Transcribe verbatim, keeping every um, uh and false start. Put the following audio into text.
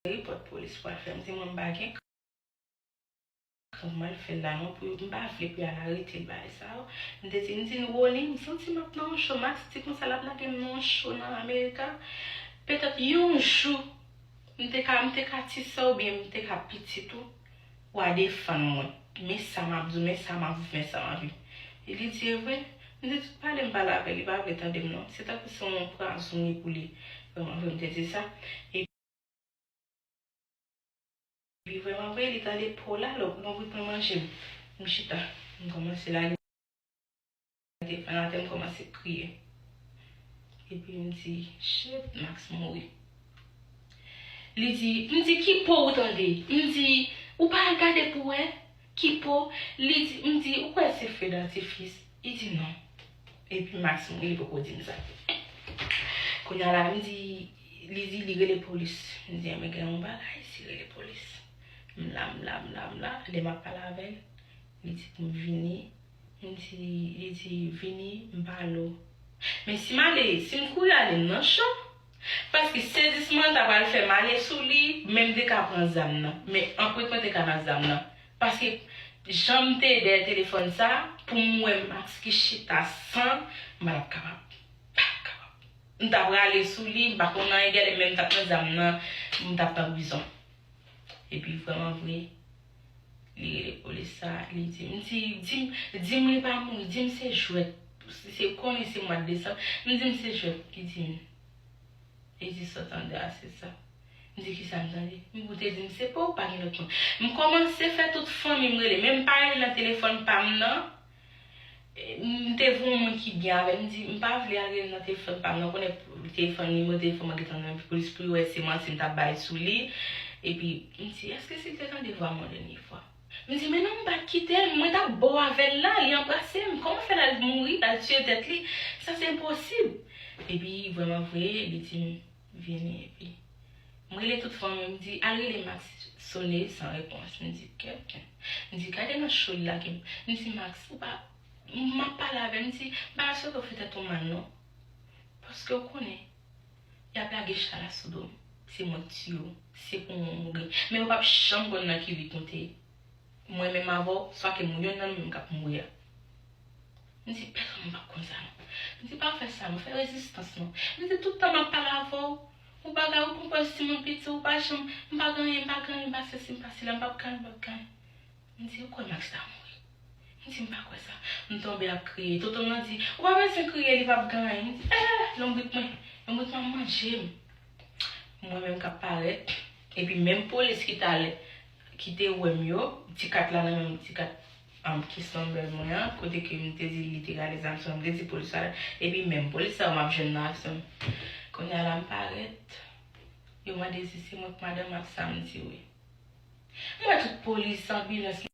repòt polis pral fè. M di mwen m pa gen kran pou m al fè l la non, pou m pa vle pou y al arete l bagay sa yo. M te di, m di Rony, m santi m ap nan yon cho, Max di konsa l ap lage m nan yon cho nan Amerika. Petèt yon jou, m te ka, m te ka ti sè oubyen m te ka piti tou, w a defann mwen. Men sa m ap di w, men sa m ap viv, men sa m ap viv. E li di, e vre? M te tout pale, m pale avè l, li pa vle tande m non. Se tankou se yon pwazon li pou li. Vrèman vre, m te di sa. Epi vrèman vre, li tande po la, lò, lonbrit mwen manje m. M chita, m kòmanse lage telefòn atè, m kòmanse kriye. Epi m di, shit, Max mouri. Li di, m di, ki po ou tande? M di, ou pa al gade pou wè? Ki po? Li di, m di, ou kwè se feu d'artifice? Li di, non. Epi Max mouri, li poko di m sa. Kounye a la, m di, li di, li rele polis. M di, enben, gen yon bagay, si rele polis. M la, m la, m la, m la. Lè m ap pale avè l, li di pou m vini. M di, li di, vini, m pale w. Men si m ale, si m kouri ale nan cho, paske sezisman ta pral fè m ale sou li, men m te ka pran zam nan. Men anpwent mwen te ka nan zam nan. Paske jan m te dèyè telefòn sa, pou m wè Max ki chita san, m pa t ap kapab. Pa t ap kapab. M t ap rale sou li, m pa konn anyen, gade, men m t ap pran zam nan, m t ap nan prizon. Epi vrèman vre, li rele polis sa, li di, m di, di m, di m li pa mouri, di m se jwèt. Se konnen se mwa desanm, m di m se jwèt, li di m. Li di sa w tande a, se sa. M di kisa m tande? M goute di m se pa w, pa gen lòt moun. M kòmanse fè tout fanmi m rele, men m pa rele nan telefòn pa m nan. M te voye yon moun ki byen avè m, m di, m pa vle al rele nan telefòn pa m nan, konnen telefòn, nimewo telefòn mwen gentan nan men polis pou yo wè se manti m t ap bay sou li. Epi, m di, èske si l te tande vwa m yon dènye fwa? M di, men non, m pa t kite l, mwen t ap bo avè l la, li anbrase m. Kòman fè l al mouri, l al tiye tèt li? Sa se enposib. Epi, vrèman vre, li di m, vini, epi m rele tout fanmi m, m di, al rele Max, sone san repons. M di, kèt. M di, gade nan cho li lage m. M di, Max, ou pa, m ap pale avè l, m di, m pa swete w fè tèt ou mal non. Paske w konnen, y ap lage chala sou do m. Se mwen k tiye w, se pou mwen w mouri. Men yo p ap janm konn nan ki lit nou te ye. Mwen menm avè w, swa ke moun youn nan nou menm k ap mouri a. M di, pèsonn m p ap konn sa non. M di, pa fè sa non, fè rezistans non. M di, tout tan m ap pale avè w, ou pa ka, ou pran pòz timoun piti, ou pa janm, m pa gen anyen, m pa gen anyen, m pa sesi, m pa sela, m p ap gen anyen, m p ap gen anyen. M di, ou kwè Max ta mouri? M di, m pa kwè sa. M tonbe ap kriye. Tonton m nan di, ou pa bezwen kriye, li p ap gen anyen. M di, eh, lonbrit mwen, lonbrit mwen ap manje m. Mwen menm k ap parèt. Epi menm polis ki t al, ki te wè m yo, ti kat la nan men m, ti kat, um, case number mwen an, kote ke m te di li te rale zam sou mwen, m te di polis la, epi menm polis sa yo m ap jwenn nan aksyon. Kounye a la m parèt, yo mande si se mwen k madanm ak sa m di wi. M wè tout polis, anbilans,